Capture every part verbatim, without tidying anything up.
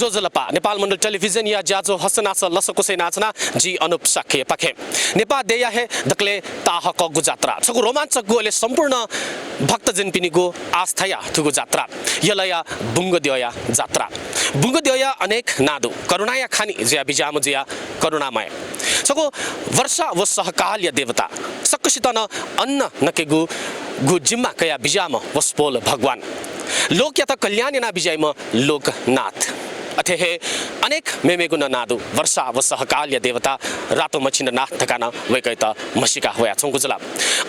ज्वजलपा, नेपाल मण्डल टेलिभिजनया ज्याझ्वः हस्तनासः लसकुस यानाच्वना, जि अनुप शाक्यया पाखें। नेपाः देय्‌या हे दकलय् ताःहाकःगु जात्रा, छगू रोमाञ्चकगु, अले सम्पूर्ण भक्तजनपिनिगु आस्थाया थुगु जात्रा, यलया बुंगद्यःया जात्रा। बुंगद्यःया अनेक नां दु, करुणाया खानि जुया बिज्याःम्ह जुया करुणामय। छगू वर्षा व सहकालया देवता, सकसितं नं अन्न नकेगु गु जिम्मा कया बिज्याःम्ह वसपोल भगवान। लोकयात कल्याण याना बिज्याइम्ह लोकनाथ। अथे हे अनेक मेमेगु नं नां दु। वर्षा व सहकालया देवता रातो मछिन्द्रनाथ धकाः नं वय्‌कःयात म्हसीका वयाच्वंगु जुल।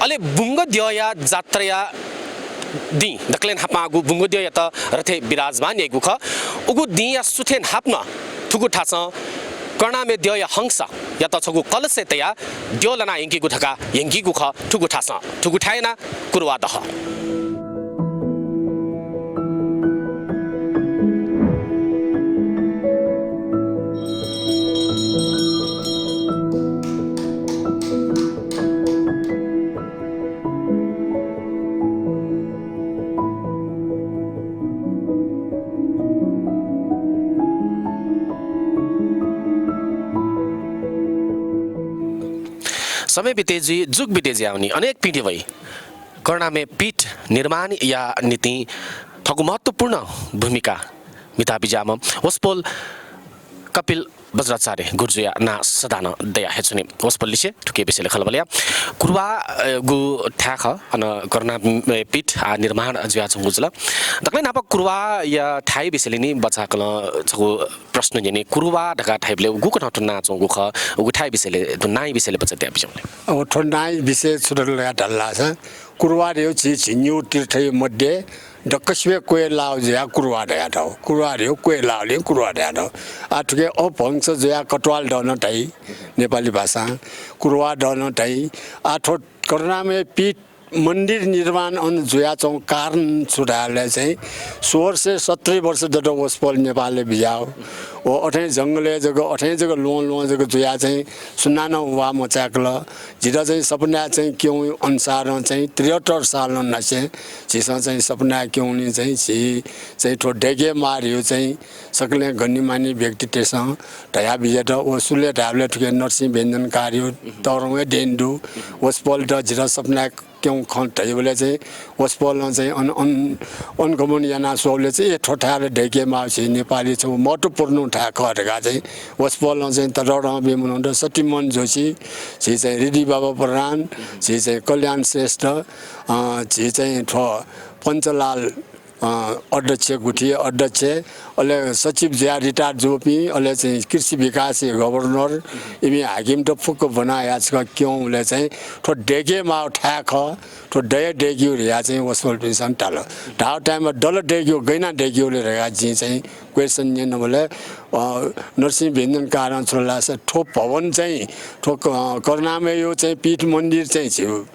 अले बुंगद्यःया जात्राया दिं दकलय् न्हापांगु बुंगद्यःयात रथय् विराजमान याइगु खः। उगु दिंया सुथय् न्हापां थुगु थासं करुणामय द्यःया हंसयात छगू कलशय् तयाः द्यः लाना यंकीगु धकाः यंकीगु खः। थुगु थासं थुगु थाय् यानाः कुरुवाः दः। समय बिते जुइ, जुग बिते जुयावनी, अनेक पिँढी वइ। करुणामय पीठ निर्माणया निंतिं थःगु महत्त्वपूर्ण भूमिका म्हिता बिज्याःम्ह वसपोल कपिल वज्राचार्य गुरुजुया नां सदां नं दया हे च्वनी। वसपोल लिसे थुकी विषयलय् खँल्हाबल्हा याये। कुरुवाः, अ, गु थाय् खः, अन करुणामय पीठ आः निर्माण जुयाच्वंगु जुल। दकलय् न्हापां कुरुवाःया थाय् विषयलय् नि बचाकलं छगू प्रश्न न्यने। कुरुवाः धकाः धाइबलय् उगु कथं थ्व नां च्वंगु खः, उगु थाय् विषयलय्, थ्व नांया विषयलय् बचातया बिज्याहुँ। अब थ्व नांया विषय छु धकाः धयाथें धाःसा, कुरुवाः धयागु झी झिंन्यागू तीर्थया मध्ये दक्वसिबय् क्वय् लाःगु जुयाः कुरुवाः धयाथें। कुरुवाः धयागु क्वय् लाःगुलिं कुरुवाः धयाथें। आः थुकी अपभ्रंश जुयाः कटुवाल धः नं धाइ नेपाली भाषां, कुरुवाः धः नं धाइ। आः थ्व करुणामय पीठ मन्दिर निर्माण अन जुयाच्वंगु कारण छु धायेबलय् चाहिँ सोह्र सय सत्तरी वर्ष दत वसपोल नेपालय् बिज्याः। व अथें जंगलय् जक, अथें जक ल्वहं ल्वहं जक जुयाः चाहिँ सुनानं वा मचाय्कल। झीत चाहिँ सपनाय् चाहिँ क्यंगु अनुसारं चाहिँ त्रिहत्तर सालं नासें झीसं चाहिँ सपनाय् क्यंगुलिं चाहिँ झी चाहिँ थ्व दय्के माः धयागु चाहिँ सकलें गण्यमान्य व्यक्तितय्सं धया बिज्यात। व सुलय् धायेबलय् थुकी नरसिंह व्यञ्जनकारया तःधंगु हे देन दु। वसपोलयात झीत सपनाय् क्यंगु खँ धयाबलय् चाहिँ वसपोलं चाहिँ अन-, अन-, अनुगमन याना स्वःबलय् चाहिँ ए थ्व थाय् ला दय्के माःगु झी नेपालया छगू महत्त्वपूर्ण थाय् खः धकाः चाहिँ वसपोलं चाहिँ ततःधं बी मनूत सत्यमोहन जोशी, झी चाहिँ ऋद्धिबाबु प्रधान, झी चाहिँ कल्याण श्रेष्ठ, अ, झी चाहिँ थ्व पञ्चलाल, अ, अध्यक्ष, गुठी अध्यक्ष, अले सचिव जुयाः retire जूपिं, अले चाहिँ कृषि विकासया गभर्नर, इमि हाकिमत फुक्क ब्वना याः छकः क्यंबलय् चाहिँ थ्व दय्के माःगु थाय् खः, थ्व दये दय्केगु धयाः चाहिँ वसपोलपिन्सं धाल। धाःगु time-य् दल दय्केगु, गय् याना दय्केगु ले धकाः जिं चाहिँ question न्यनाबलय्, अ, नरसिंह व्यञ्जनकारं छु धाल धाःसा थ्व भवन चाहिँ, थ्व क-, करुणामयया चाहिँ पीठ मन्दिर चाहिँ झीगु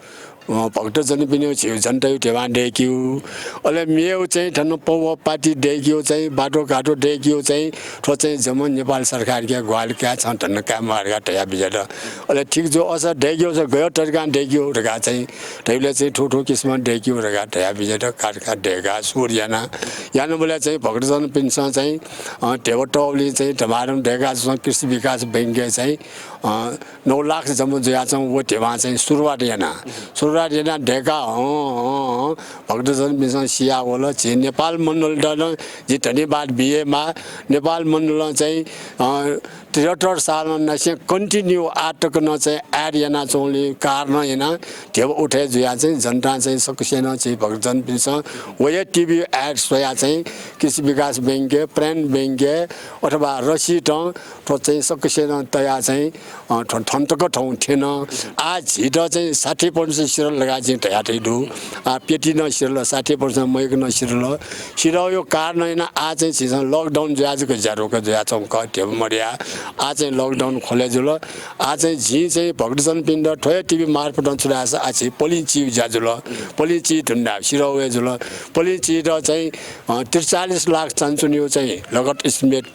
अ, भक्तजनपिनिगु झीगु जनताया ध्यबां दय्केगु, अले मेगु चाहिँ थन पौवा पाति दय्केगु चाहिँ बाटोघाटो दय्केगु चाहिँ थ्व चाहिँ जम्मा नेपाल सरकारके ग्वाहालि काये, छं धन्दा काये म्वाः धकाः धया बिज्यात। अले ठीक जू, अझ दय्केगु चाहिँ गय् तरिकां दय्केगु धकाः चाहिँ धइबलय् चाहिँ थ्व थ्व किसिमं दय्केगु धकाः धया बिज्यात। काठ काठ दय्काः सुरु याना, यानाबलय् चाहिँ भक्तजनपिन्सं चाहिँ, अ, ध्यबा तःबलय् चाहिँ धमाधम दय्काः चाहिँ कृषि विकास बैंकय् चाहिँ, अ, नौ लाख जम्मा जुयाच्वंगु व ध्यबां चाहिँ सुरुवात याना। सुरुवात याना दय्काः हं, हं, हं, भक्तजनपिन्सं सियावल। झी नेपाल मण्डलत नं जिं धन्यवाद बिये माः। नेपाल मण्डलं चाहिँ, अ, त्रिहत्तर सालं नासें continue आः तक नं चाहिँ add यानाच्वंगुलिं कारणं यानाः ध्यबा उठे जुयाः चाहिँ जनतां चाहिँ सकसिनं झी भक्तजनपिन्सं वया TV ad स्वयाः चाहिँ कृषि विकास बैंकय्, प्राण बैंकय् अथवा रसिदं थ्व चाहिँ सकसिनं तयाः चाहिँ, अ, थ्व थन तक थौं थ्यन। आः झीत चाहिँ साठी percent सिधल धकाः जिं धयातयागु दु। आः पेटी नं सिधल, साठी percent मय्क नं सिधल। सिधःगु कारणं यानाः आः चाहिँ झीसं lockdown जुयाः जक ज्या रोक जुयाच्वंगु खः, ध्यबा मदयाः। आः चाहिँ lockdown खोले जुल। आः चाहिँ जिं चाहिँ भक्तजनपिन्त थ्व हे TV मार्फतं छु धाःसा आः झी पलिं चिउ ज्या जुल। पलिं चिधुन धाःगु सिधःगु हे जुल। पलिं चित चाहिँ, अ, त्रिचालिस लाख चानचुनया चाहिँ लगत estimate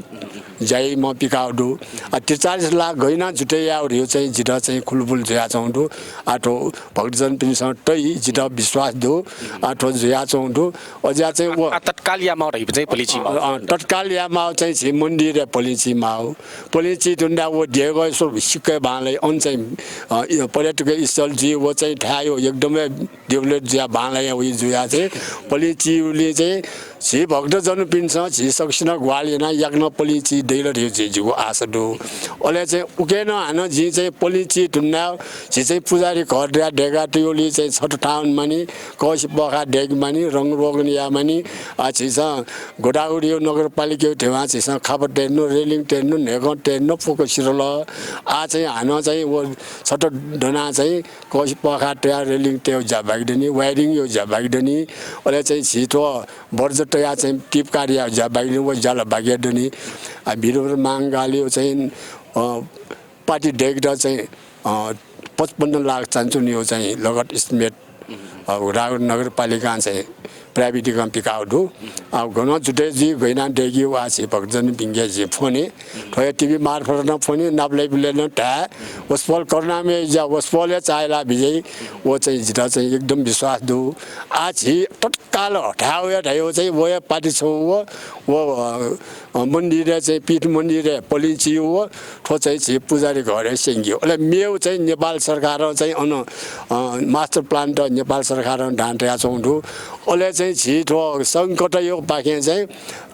ज्या याइम्ह पिकाः दु। आ, त्रिचालिस लाख गय् याना जुटे यायेगु धइगु चाहिँ जितः चाहिँ खुलबुल जुयाच्वंगु दु। आ, थ्व भक्तजनपिन्सं तइ, जितः विश्वास दु। आ, थ्व जुयाच्वंगु दु। अज्याः चाहिँ व आ, तत्काल यायेमाःगु धइगु चाहिँ पलिं चिइमाःगु। अँ, तत्काल यायेमाःगु चाहिँ झी मन्दिरय् पलिं चिइमाःगु। पलिं चिइ धुन धाःसा व देगःया स्वरूप सिक्क बांलाइ, अन चाहिँ, अँ, पर्यटकीय स्थल जुइ, व चाहिँ थाय् एकदमै develop जुयाः बांलाइ, व जुयाः चाहिँ पलिं चिइगुलिं चाहिँ झी भक्तजनपिन्सं झी सकसिनं ग्वाहालि यानाः याकनं पलिं चिइ दइ ला धइगु झी, जिगु आशा दु। अले चाहिँ उकी नं हानं जिं चाहिँ पलिं चिइ धुन धाःसा झी चाहिँ पुजारी घर दया दय्कातयागुलिं चाहिँ छता थाहां वनेमानि, कःसि पःखाः दय्के मानि, रंगरोगन याये मानि। आ, झीसं गोदावरी नगरपालिकाया ध्यबा झीसं खापा तये धुन, railing तये धुन, न्हय्कं तये धुन, फुक्क सिधल। आ, चाहिँ हानं चाहिँ व छता दनाः चाहिँ कःसि पःखाः तयाः railing तयेगु ज्या बाकि दनि, wiring यागु ज्या बाकि दनि। अले चाहिँ झी थ्व बर्ज तयाः चाहिँ टिप कार्य यायेगु ज्या बाकि दनि, व ज्या ला बाकि हे दनि। आ, वीरभद्र महाकालीया चाहिँ, अ, पाटी दय्केत चाहिँ, अ, पचपन्न लाख चानचुनयागु चाहिँ लगत estimate, अ, राघव नगरपालिकां चाहिँ प्राविधिकं पिकाः दु। आ, गनं जुटे जुइ, गय् याना दय्के, व झी भक्तजनपिन्के जिं फ्वने। थ्व हे TV मार्फत नं फ्वने, नापलाइपिन्त नं धाये। वसपोल करुणामय ज्या, वसपोलय् चाःहिला बिज्याइ, व चाहिँ जितः चाहिँ एकदम विश्वास दु। आ, झी तत्काल हथाय् वये धयागु चाहिँ व हे पाटी छगू व, व, अ, अ, मन्दिरय् चाहिँ पीठ मन्दिरय् पलिं चिइगु व थ्व चाहिँ झी पुजारी घरय् स्यंकेगु। अले मेगु चाहिँ नेपाल सरकारं चाहिँ अन, अ, master plan त नेपाल सरकारं दां तयाच्वंगु दु। अले चाहिँ झी थ्व संकटयागु पाखें चाहिँ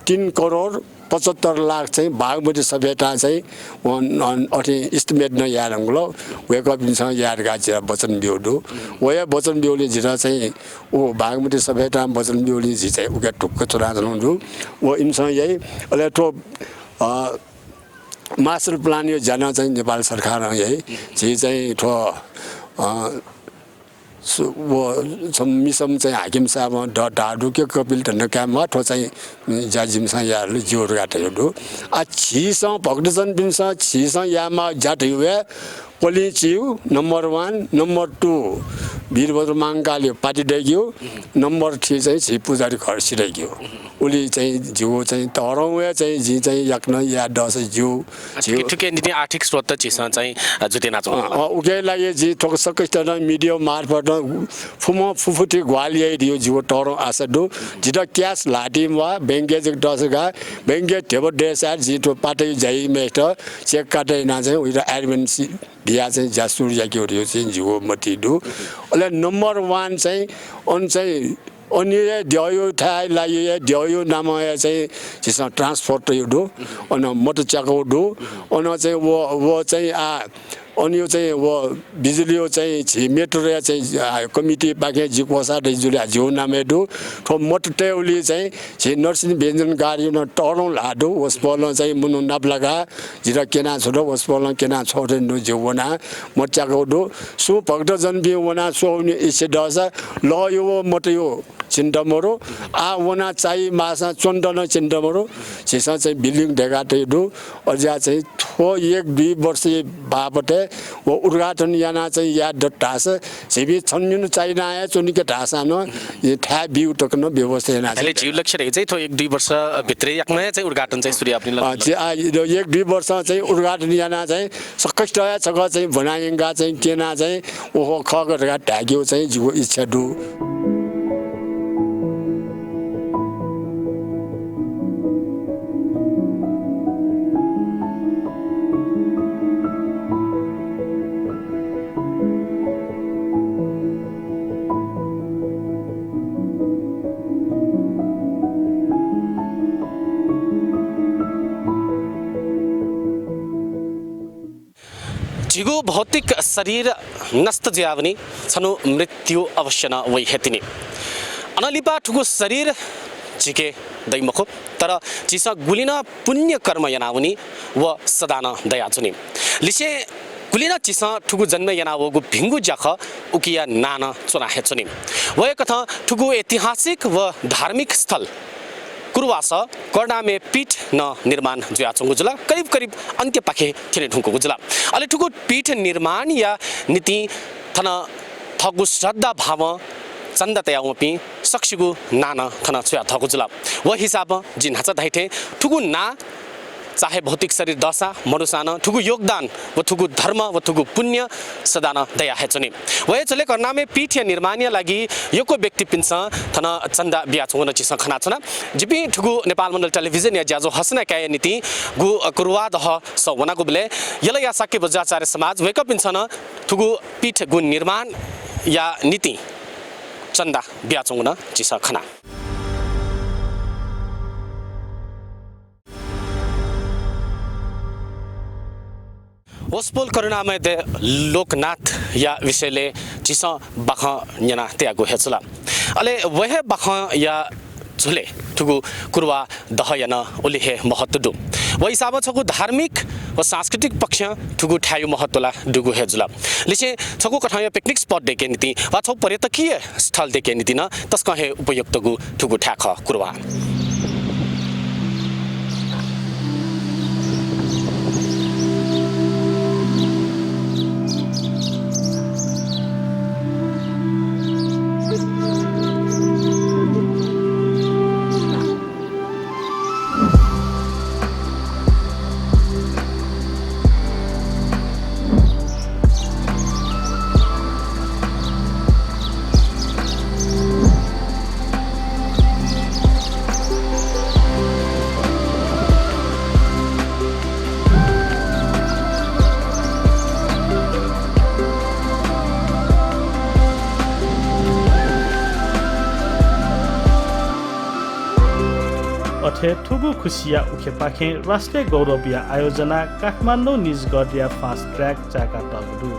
तीन करोड पचहत्तर लाख चाहिँ बागमती सभ्यतां चाहिँ अन, अन, अथे estimate नं याये धुंकल। वय्कःपिन्सं याये धकाः जितः वचन ब्यूगु दु। व हे वचन ब्यूगुलिं जितः चाहिँ व बागमती सभ्यतां वचन ब्यूगुलिं जि चाहिँ उकी ढुक्क च्वनाच्वनागु दु। व इमिसं याइ। अले थ्व, अ, master plan या ज्या नं चाहिँ नेपाल सरकारं याइ। झी चाहिँ थ्व, अ, सु-, व छम्ह मिसाम्ह चाहिँ हाकिम साहेबं द-, धाःगु दु कि कपिल धन्दा कायेमाः, थ्व चाहिँ ज्या जिमिसं याये धुन, ज्यू धकाः धयागु दु। आ, झीसं भक्तजनपिन्सं झीसं यायेमाःगु ज्या धयागु हे पलिं चिइगु number one, number two Virbhadra महाकालीया पाटी दय्केगु, number three चाहिँ झी पुजारी घर सिधय्केगु। उलि चाहिँ जिगु चाहिँ तःधंगु हे चाहिँ जिं चाहिँ याकनं याये दःसा ज्यू। आ, झी थुके, थुके निंतिं आर्थिक स्रोत त झीसं चाहिँ, अ, जुटे यानाच्वंगु दु। अ, अ, उकिया लागि जिं थ्व सकसितं नं media मार्फत नं फुम्हं फुफुति ग्वाहालि याइ धइगु जिगु तःधंगु आशा दु। जितः cash ल्हातिं म्वाः, bank-य् जक तःसा का, bank-य् ध्यबा दय्सां जिं थ्व पाताया ज्या याइम्हय्सित cheque काटे यानाः चाहिँ उइत advance बियाः चाहिँ ज्या सुरु याकेगु धइगु चाहिँ जिगु मतिइ दु। अले number one चाहिँ अन चाहिँ अन हे द्यःया थाय् लागि हे द्यःया नामं हे चाहिँ झीसं transfer तयागु दु। अन मत च्याकागु दु। अन चाहिँ व, व चाहिँ आ, अनया चाहिँ व बिजुलीया चाहिँ झी metro-या चाहिँ, आ, committee पाखें जि कोषाध्यक्ष जुल, आ, जिगु नामय् दु। थ्व मत तयेगुलिं चाहिँ झी नरसिंह व्यञ्जनकारया नं तःधंगु ल्हाः दु। वसपोलं चाहिँ मनू नापलाकाः जितः क्यनाछ्वल, वसपोलं क्यनाछ्वःथें नं जिगु वनाः मत च्याकागु दु। सुं भक्तजनपिं वनाः स्वःगु इच्छा दःसा लःया व मतया चिन्ता मदु। आः वनाः चाइ माःसां च्वनेत नं चिन्ता मदु। झीसं चाहिँ building दय्का तयागु दु। अज्याः चाहिँ थ्व एक दुई वर्षया बापतय् व उद्घाटन यानाः चाहिँ याये दत धाःसा झीपिं छन्हु निन्हु चाइनाः हे च्वनी का धाःसां नं थाय् बीगु तक नं व्यवस्था यानाः चाहिँ अले झीगु लक्ष्य धइगु चाहिँ थ्व एक दुई वर्ष भित्रय् याकनं हे चाहिँ उद्घाटन चाहिँ सुरु यायेगु निंतिं अ, लक्ष्य। झी, आ, एक दुई वर्षं चाहिँ उद्घाटन यानाः चाहिँ सकसितं हे छकः चाहिँ ब्वना यंकाः चाहिँ क्यनाः चाहिँ ओहो खः का धकाः धायेकेगु चाहिँ जिगु इच्छा दु। झीगु भौतिक शरीर नष्ट जुयावनी, छन्हु मृत्यु अवश्य नं वइ हे तिनि। अनंलिपा थुगु शरीर झीके दइ मखु, तर झीसं गुलि नं पुण्य कर्म यानावनी, व सदां नं दयाच्वनी। लिसें गुलि नं झीसं थुगु जन्मय् यानावःगु भिंगु ज्याखँ उकिया नां नं च्वना हे च्वनी। वय्कथं थुगु ऐतिहासिक व धार्मिक स्थल कुरुवासः करुणामय पीठ नं निर्माण जुयाच्वंगु जुल, करिब करिब अन्त्यपाखे थ्यने धुंकूगु जुल। अले थुगु पीठ निर्माणया निंतिं थन थःगु श्रद्धा भावं चन्दा तयावंपिं सकसिगु नां नं थन छ्वयातःगु जुल। व हिसाबं जिं न्हाचः धाइथें थुगु नां चाहे भौतिक शरीर दःसा मदुसां नं थुगु योगदान व थुगु धर्म व थुगु पुण्य सदां नं दया हे च्वनी। व हे झ्वलय् करुणामय पीठया निर्माणया लागि यक्व व्यक्तिपिन्सं थन चन्दा बियाच्वंगु नं झीसं खनाच्वना। जिपिं थुगु नेपाल मण्डल टेलिभिजनया ज्याझ्वः हसना काय्‌या निंतिं गु, अ, कुरुवादहस वनागुबलय् यलया शाक्य बज्राचार्य समाज वय्‌कःपिन्सं नं थुगु पीठगु निर्माणया निंतिं चन्दा बियाच्वंगु नं झीसं खना। वसपोल करुणामय दे लोकनाथया विषयलय् झीसं बाखं न्यना तयागु हे जुल। अले व हे बाखंया झ्वलय् थुगु कुरुवादहया नं उलि हे महत्व दु। व हिसाबं छगू धार्मिक व सांस्कृतिक पक्षं थुगु थाय्‌या महत्व ला दुगु हे जुल। लिसें छगू कथंया picnic spot दय्‌केया निंतिं वा छगू पर्यटकीय स्थल दय्‌केया निंतिं नं तसकं हे उपयुक्तगु थुगु थाय् खः कुरुवा। अथे थुगु खुसिया उखेपाखें राष्ट्रिय गौरवया आयोजना काठमाडौं निजगढया fast track चाय्‌कातःगु दु।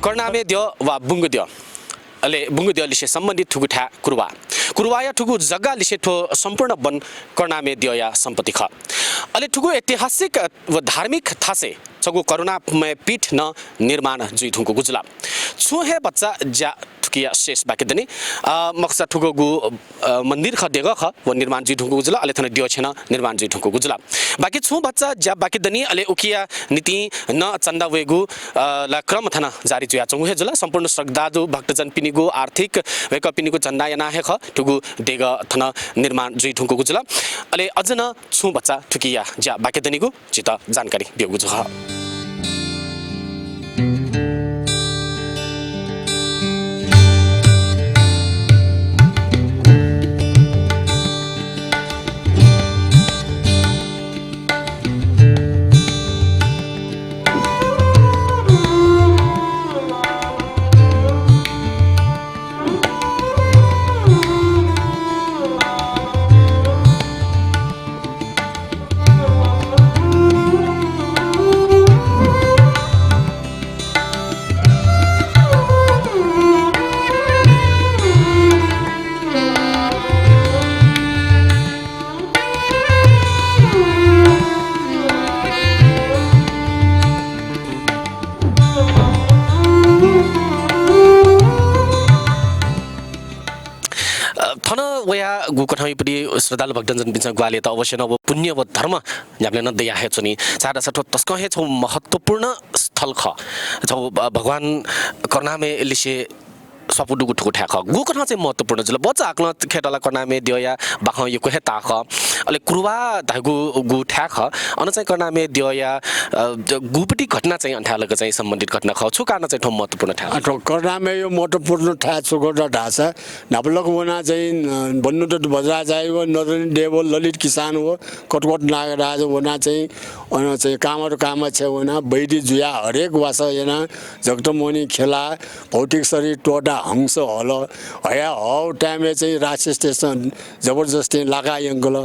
करुणामय द्यः वा बुंगद्यः, अले बुंगद्यःलिसे सम्बन्धित थुगु थाय् कुरुवा। कुरुवाया थुगु जग्गालिसे थ्व सम्पूर्ण वन करुणामय द्यःया सम्पत्ति खः। अले थुगु ऐतिहासिक व धार्मिक थासय् छगू करुणामय पीठ नं निर्माण जुइधुंकूगु जुल। छुं हे भचा ज्या थुकिया शेष बाकी दनि। अ, मखुसा थुगु गु, अ, मन्दिर खः, देगः खः, व निर्माण जुइधुंकूगु जुल, अले थन द्यः छेँ नं निर्माण जुइधुंकूगु जुल। बाकी छुं भचा ज्या बाकी दनि, अले उकिया निंतिं नं चन्दा वयेगु, अ, ला क्रम थन जारी जुयाच्वंगु हे जुल। सम्पूर्ण श्रद्धालु भक्तजनपिनिगु आर्थिक वय्‌कःपिनिगु चन्दा यानाः हे खः थुगु देगः थन निर्माण जुइधुंकूगु जुल। अले अझ नं छुं भचा थुकिया ज्या बाकी दनिगु झीत जानकारी ब्यूगु जुल। अ, थन वयाः गुकथं इपिं श्रद्धालु भक्तजनपिन्सं ग्वाहालि यात, अवश्य नं व पुण्य व धर्म न्ह्याबलें नं दया हे च्वनी। छाय्‌धाःसा थ्व तसकं हे छगू महत्त्वपूर्ण स्थल खः। छगू, अ, भगवान करुणामय लिसे स्वापू दुगु थुगु थाय् खः। गुकथं चाहिँ महत्त्वपूर्ण जुल? भचा हाकनं खय्‌त ला करुणामय द्यःया बाखं यक्व हे ताः खः। अले कुरुवा धाइगु गु थाय् खः। अन चाहिँ करुणामय द्यःया, अ, ज-, गुपति घटना चाहिँ अन थाय् लक चाहिँ सम्बन्धित घटना खः। छु कारणं चाहिँ थ्व महत्त्वपूर्ण थाय् खः? अ, थ्व करुणामय महत्त्वपूर्ण थाय् छु खः धाःसा न्हापालाक वना चाहिँ, अ, बन्नुदत्त बज्राचार्य व, नरहरि देव व, ललित किसान व, कटकोट नागराज वना चाहिँ, अन चाहिँ कामरु कामाक्षी वना वैद्य जुया हरेक वासः याना जगतमोहनी खेला भौतिक शरीर त्वःता हंस हल। हया हव time-य् चाहिँ राक्षसतय्‌सं जबरजस्ती लाका यंकल।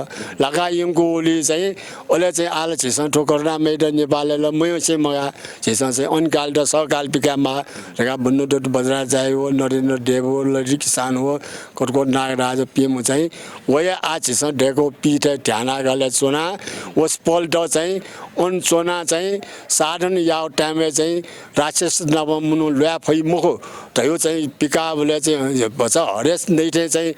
लाका यंकूगुलिं चाहिँ अले चाहिँ आः ला झीसं थ्व करुणामयत नेपालय् ला मयंसे मगाः, झीसं चाहिँ अनकालत सकल पिकायेमाः धकाः बन्नुदत्त बज्राचार्य व, नरेन्द्र देव व, ललित किसान व, कटकोट नागराज प्यम्ह चाहिँ वया आः झीसं दय्‌कूगु पीठय् ध्यानागालय् च्वना। वसपोलत चाहिँ अन च्वना चाहिँ साधन याउ time-य् चाहिँ राक्षस नाप मनू ल्वाये फइ मखु। धयो चाहिँ पिकाबलय् चाहिँ भचा हरेस नइथें चाहिँ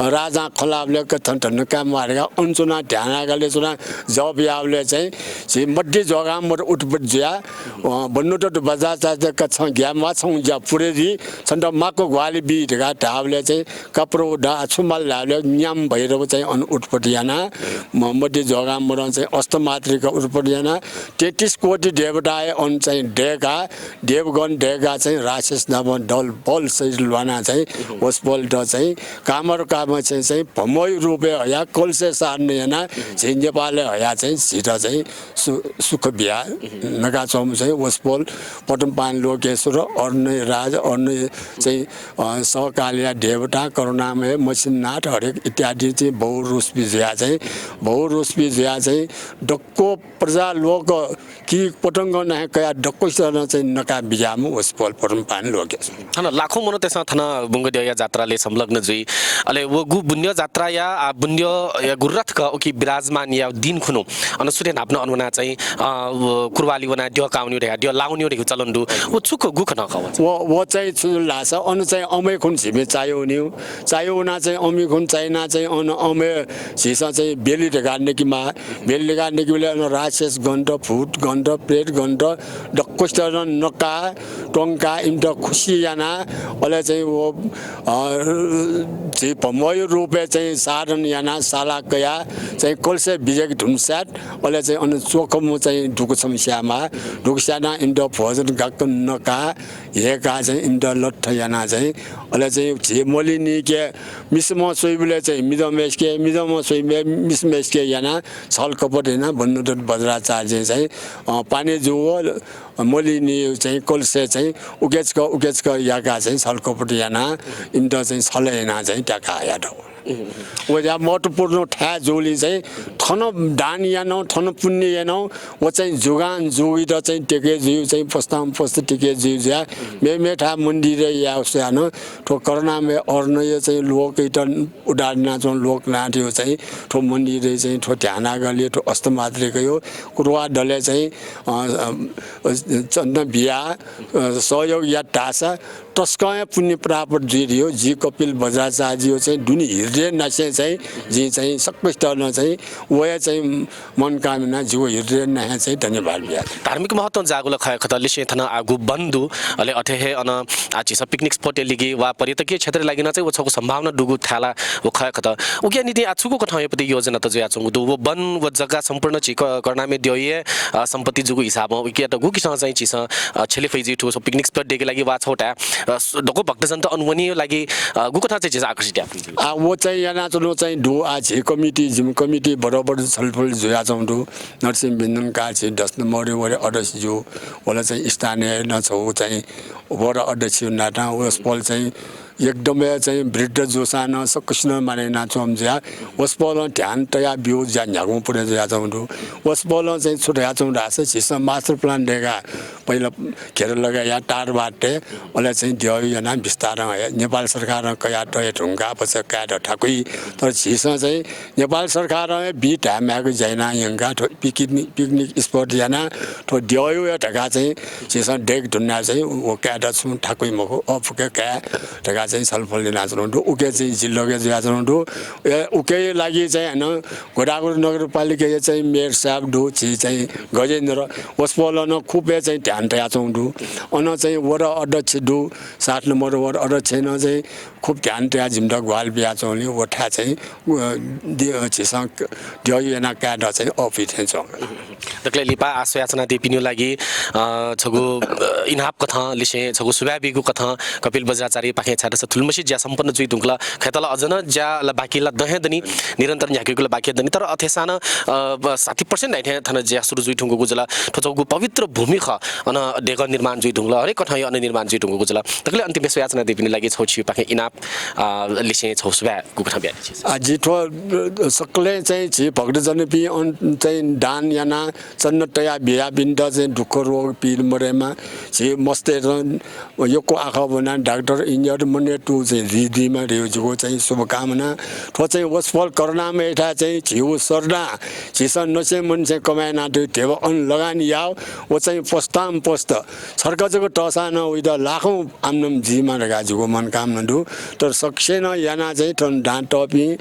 राजां खँ ल्हाःबलय् कथं धनका मारेका अन च्वनाः ध्यानागाले च्वनाः जप याःबलय् चाहिँ झी मध्य जोगां मत उत्पत्ति जुया, अ, बन्नुत बज्राचार्य का छं ग्यामा छं ज्या पुरे जुइ, छन्त माक्व ग्वाहालि बी धकाः धाःबलय् चाहिँ का प्रभु दा छु माल धाःबलय् न्याम भैरव चाहिँ अन उत्पत्ति याना, म-, मध्य जोगां मतं चाहिँ अष्टमातृका उत्पत्ति याना, तेत्तिस कोटि देवताया अन चाहिँ दय्का, देवगण दय्का चाहिँ राक्षस नाप दल बल सहित ल्वाना चाहिँ वसपोलत चाहिँ कामर कामर चाहिँ, चाहिँ भमोय रूपय् हया कलसे साधना याना झी नेपालय् हया चाहिँ झीत चाहिँ सु-, सुख बिया नकाच्वंम्ह चाहिँ वसपोल पद्मपाणि लोकेश्वर, अरुणय राज, अरुणय चाहिँ, अ, सहकालया देवता, करुणामय, मछिन्नाथ, हरेक इत्यादि चाहिँ बहुरूपी जुया चाहिँ, बहुरूपी जुया चाहिँ दक्व प्रजा लोक कीट पतंग नाहे कया दक्वसित नं चाहिँ नका बिज्याःम्ह वसपोल पद्मपाणि लोकेश्वर। थन लाखौं मनूतय्सं थन बुंगद्यःया जात्रालय् संलग्न जुइ। अले व गु बुंद्यः जात्राया, आ, बुंद्यःया गु रथक उकी विराजमान या दिन खुन्हु अन सूर्य न्हापां अन वना चाहिँ, अ, व कुरवाली वना द्यः कावन्यु धया, द्यः लावन्यु धया चलन दु। व छु खः, गु खँ खः व? व, व चाहिँ छु धाःसा अन चाहिँ अमय् खुन्हु झीमे चाय्वन्यु। चाय्वना चाहिँ अमय् खुन्हु चाय्ना चाहिँ अन अमय् झीसं चाहिँ बेली धकाः नकेमाः। बेली धकाः नकेबलय् अन राक्षस गन्त, भूत गन्त, प्रेत गन्त दक्वसित नं नका, त्वंका, इमित खुसी याना, अले चाहिँ व, अ, झी भमोय रूपय् चाहिँ साधन याना, साला कया, चाहिँ कलसे बिज्याके धुनसात, अले चाहिँ अन च्वखम्ह चाहिँ दुगु छम्ह स्यायेमाः, दुगु स्यायेना इमित भोजन गाक्क नका, हेका चाहिँ इमित लट्ठ याना चाहिँ, अले चाहिँ झी मलिनिके मिसाम्ह स्वइबलय् चाहिँ मिजंम्हय्सिके, मिजंम्ह स्वइबलय् मिसाम्हय्सिके याना, छल कपट याना बन्नुत बज्राचार्यं चाहिँ, अ, पाने जू व मलिनि चाहिँ कलसे चाहिँ उकेचक, उकेचक याका चाहिँ छल कपट याना इमित चाहिँ छल याना चाहिँ त्याका हयादु। व या महत्त्वपूर्ण थाय् जूलिं चाहिँ थन दान यानं, थन पुण्य यानं, व चाहिँ जुगां जुगित चाहिँ तेके जुइ, चाहिँ पस्तां पस्त तेके जुइ जुया। मेमेथाय् मन्दिर याः स्वयानं थ्व करुणामय अरुणय चाहिँ लोकयात उद्धार यानाच्वंगु लोकनाथयो चाहिँ थ्व मन्दिरय् चाहिँ थ्व ध्यानागालय् थ्व अष्टमातृकयो कुरवाः दलय् चाहिँ, अ, अ, चन्दन बिया, अ, सहयोग यात धाःसा तसकं हे पुण्य प्राप्त जुइ धयो। जि कपिल बज्राचार्ययो चाहिँ दुने हृदय नासें चाहिँ जिं चाहिँ सकसित नं चाहिँ वया चाहिँ मनोकामना जिगु हृदय नासें चाहिँ धन्यवाद बिया। धार्मिक महत्त्वं जाःगु ला खः खत, लिसें थन आः गु वन दु, अले अथे हे अन आः झीसं picnic spot या लागि वा पर्यटकीय क्षेत्र लागि नं चाहिँ व छगू सम्भावना दुगु थाय् ला व खः खत। उकिया निंतिं आः छुगु कथंया पति योजना त जुयाच्वंगु दु। व वन, व जग्गा सम्पूर्ण झी क-, करुणामय द्यःया, अ, सम्पत्ति जूगु हिसाबं उकियात गुकिसं चाहिँ झीसं, अ, छ्यले फइ जुइ थ्व picnic spot दयेके लागि वा छगू थाय्, अ, स-, दक्व भक्तजनत अन वनेया लागि, अ, गुकथं चाहिँ झीसं आकर्षित याये फइ जुइ? आः व चाहिँ यानाच्वंगु चाहिँ दु, आः झी कमिटी, जिमि कमिटी बरोबर छलफल जुयाच्वंगु दु। नरसिंह बिन्दनकार झी दस नम्बरया वडा अध्यक्ष जु, व ला चाहिँ स्थानीय नं छगू चाहिँ वडा अध्यक्ष नातां वसपोल चाहिँ एकदमै चाहिँ वृद्ध जूसां नं सकसिनं मानय् यानाच्वंम्ह जुया। वसपोलं ध्यान तयाः ब्यूगु ज्या न्ह्यागुं पुरा जुयाच्वंगु दु। वसपोलं चाहिँ छु धयाच्वंगु धाःसा झीसं master plan दय्काः पहिला घेरा लगाया तार बाटय्, अले चाहिँ द्यःयो यानाः बिस्तारं हे नेपाल सरकारं कयातये धुंकाः भचा कायेत थाकुइ। तर झीसं चाहिँ नेपाल सरकारं हे बी धाये माय्क ज्या याना यंकाः थ्व picnic, picnic spot यानाः थ्व द्यःयो हे धकाः चाहिँ झीसं दय्के धुनाः चाहिँ व कायेत छुं थाकुइ मखु, अःपुक काये धकाः चाहिँ छलफल यानाच्वनागु दु। उके चाहिँ जिल्लाके जुयाच्वनागु दु। ए, उके लागि चाहिँ हानं गोदावरी नगरपालिकाया चाहिँ मेयर साहेब दु, झी चाहिँ गजेन्द्र, वसपोलं नं खुब हे चाहिँ ध्यान तयाच्वंगु दु। अन चाहिँ वडा अध्यक्ष दु, सात नम्बर वडा अध्यक्षं नं चाहिँ खुब ध्यान तयाः जिमित ग्वाहालि बियाच्वंगुलिं व थाय् चाहिँ, अ, दि-, अ, झीसं क-, द्यःयो यानाः कायेत चाहिँ अःपुइ थें च्वं। दकलय् लिपा आः स्वयाच्वनादीपिनिगु लागि, अ, छगू, अ, इनाप कथं लिसें छगू सुभाय् बीगु कथं कपिल बज्राचार्यपाखें छाय्धाःसा थुलिमछि ज्या सम्पन्न जुइ धुंकल। खय्त ला अझ नं ज्या ला बाकी ला दँ हे दनि, निरन्तर न्ह्याकेगु ला बाकी हे दनि, तर अथेसां नं, अ, ब-, साठी percent धाइथें थन ज्या सुरु जुइ धुंकूगु जुल। थ्व छगू पवित्र भूमि खः, अन देगः निर्माण जुइ धुंकल, हरेक कथंया अन निर्माण जुइ धुंकूगु जुल। दकलय् अन्तिमय् स्वयाच्वनादीपिनि लागि छगू छिपाखें इनाप, अ, लिसें छगू सुभाय् गुकथं बियादी छिं? आ, जि थ्व, अ, सकलें चाहिँ झी भक्तजनपिं अन चाहिँ दान यानाः चन्दन तयाः बियापिन्त चाहिँ दुःख रोग पीडा मदयेमा, झी मस्तय्त यक्व आखः ब्वनाः डाक्टर इन्जिनियर मनय् तुं चाहिँ जुइ दीमा धयो जिगु चाहिँ शुभकामना। थ्व चाहिँ वसपोल करुणामयथाय् चाहिँ झीगु श्रद्धा, झीसं नसें मनसें कमाय् यानातःगु ध्यबा अन लगानी याः। व चाहिँ पस्तां पोस्त छर्क जक तःसां नं उइत लाखौं आम्दानी जुइमा धकाः जिगु मनकामना दु। तर सकसिनं यानाः चाहिँ थन दां तःपिं,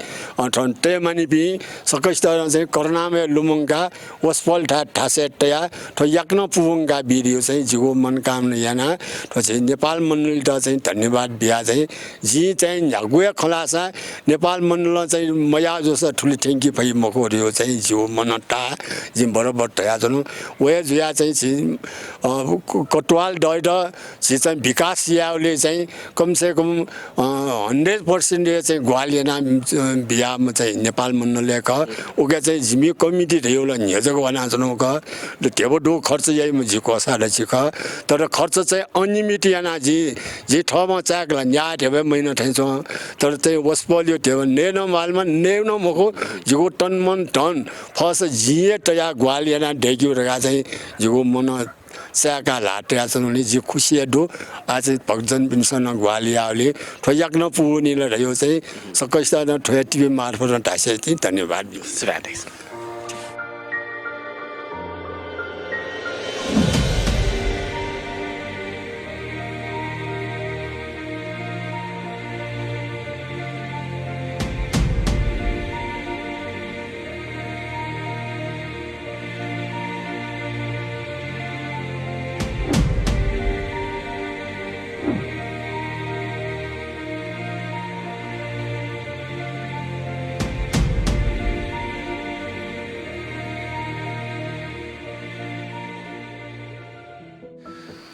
अ, थन तयेमानिपिं सकसितं चाहिँ करुणामय लुमंकाः वसपोलया थासय् तयाः थ्व याकनं पूवंका बीधइगु चाहिँ जिगु मनकामना यानाः थ्व चाहिँ नेपाल मण्डलीत चाहिँ धन्यवाद बियाः चाहिँ जिं चाहिँ न्ह्यागु हे खँ ल्हाःसा नेपाल मण्डलं चाहिँ मयाः जूसा थुलि थ्यंके फइ मखु धइगु चाहिँ जिगु मनं ताः जिं बरोबर धयाच्वना। व हे जुयाः चाहिँ झी, अ, क-, कटुवाल दइत झी चाहिँ विकास यायेबलय् चाहिँ कम से कम, अ, hundred percent हे चाहिँ ग्वाहालि याना, अ, बियाम्ह चाहिँ नेपाल मण्डलय् खः। उके चाहिँ जिमि कमिटी धइगु ला न्ह्यः जक वनाच्वनागु खः। ध्यबा दु खर्च याइम्ह जि कोषाध्यक्ष खः। तर खर्च चाहिँ अनियमित यानाः जि, जि थःम्हं चायेक ला न्याः ध्यबा मयाना थें च्वं। तर चाहिँ वसपोलया ध्यबा नये नं मालमा, नये नं मखु। जिगु तन मन धन फस जिं हे तयाः ग्वाहालि यानाः दय्केगु धकाः चाहिँ जिगु मनं चायेकाः ल्हाः तयाच्वनागुलिं जि खुसी हे दु। आः चाहिँ भक्तजनपिन्सं नं ग्वाहालि याःगुलिं थ्व याकनं पूवनी ला धइगु चाहिँ सकसितं नं थ्व हे टिभी मार्फत नं धासें चाहिँ धन्यवाद ब्यु। सुभाय् दु।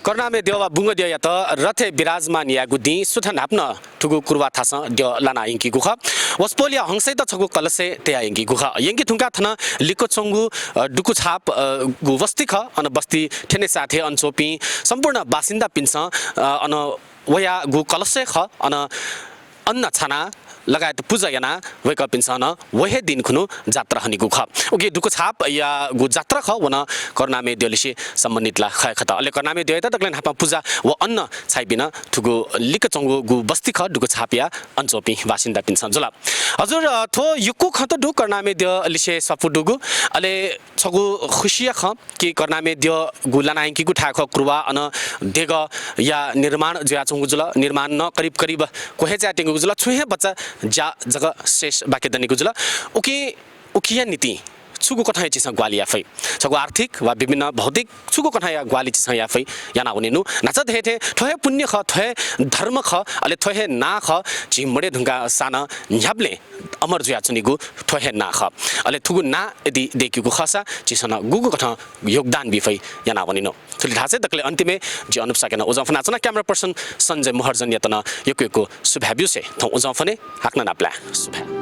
करुणामय द्यः वा बुंगद्यःयात रथय् विराजमान यायेगु दिं सुथ न्हापां थुगु कुरुवाः थासं द्यः लाना यंकीगु खः। वसपोलया हंसयात छगू कलशय् तया यंकीगु खः। यंके धुंकाः थन लिक्क च्वंगु, अ, दुकुछाप, अ, गु बस्ती खः। अन बस्ती थ्यने साथय् अन च्वंपिं सम्पूर्ण बासिन्दापिन्सं, अ, अन वयागु कलशय् खः। अन अन्न छाना लगायत पुजा यानाः वय्कःपिन्सं नं व हे दिं खुन्हु जात्रा हनीगु खः। उकी दुकुछापयागु जात्रा खः, व नं करुणामय द्यःलिसे सम्बन्धित ला खः हे खः। अले करुणामय द्यःयात दकलय् न्हापां पुजा व अन्न छाइपिं नं थुगु लिक्क च्वंगु गु बस्ती खः, दुकुछापया अन च्वंपिं बासिन्दापिन्सं जुल। हजुर, अ, थ्व यक्व खँ त दु करुणामय द्यःलिसे स्वापू दुगु। अले छगू खुसिया खँ कि करुणामय द्यःगु लाना यंकीगु थाय् खः कुरुवाः, अन देगःया निर्माण जुयाच्वंगु जुल। निर्माणं करिब करिब क्वह्यचाय् त्यंगु जुल। छुं हे बच्चा ज्या जक शेष बाकी दनीगु जुल। उकी, उकिया निंतिं छुगू कथंया झीसं ग्वाहालि याये फइ। छगू आर्थिक वा विभिन्न भौतिक छुगू कथंया ग्वाहालि झीसं याये फइ, याना वनेनु। न्हाचः धयाथें थ्व हे पुण्य खः, थ्व हे धर्म खः, अले थ्व हे नां खः। झी मदये धुंकाःसां नं न्ह्याबलें अमर जुयाच्वनीगु थ्व हे नां खः। अले थुगु नां यदि दय्केगु खःसा झीसं नं गुगु कथं योगदान बी फइ याना वनेनु। थुलि धासें दकलय् अन्तिमय् जि अनुप शाक्यं नं उजं फ्वनाच्वना। Camera person सञ्जय महर्जनयात नं यक्व यक्व सुभाय् ब्यूसें थौं उजं फ्वने। हाकनं नापलाये। सुभाय्।